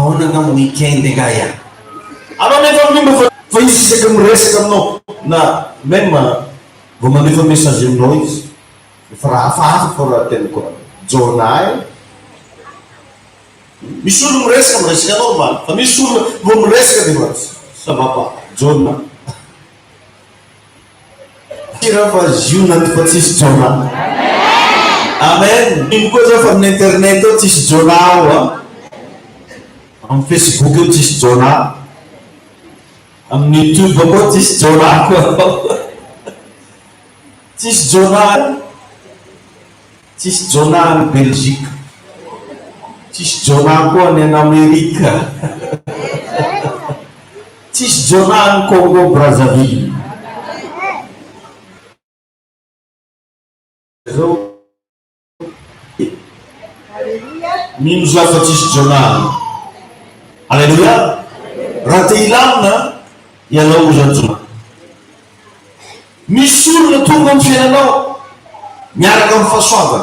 Ahoana angamba week-end angaha ya? Anao nefa mino fa fa izy isaky miresaka aminao na même vao mandefa message aminao izy efa raha hafahafa fa raha tena koa Jonah e. Misy olona miresaka miresaka normal fa misy olona vao miresaka dia efa ça va pas Jonah. Hira fa ziona ato fa tsisy Jonah. Amen. Mino koa za fa amin'ny internet ao tsisy Jonah ao a. Amin'ny Facebook eo tsisy Jonah. Amin'ny YouTube koa tsisy Jonah koa ao. Tsisy Jonah. Tsisy Jonah any Belgique. Tsisy Jonah koa any an'Amerika. Tsisy Jonah any Congo Brazzaville. Zao mino za fa tsisy Jonah any. Alléluia. Raha te hilamina, ialao oza Jonah. Misy olona tonga amin'ny fiainanao miaraka amin'ny fahasoavana.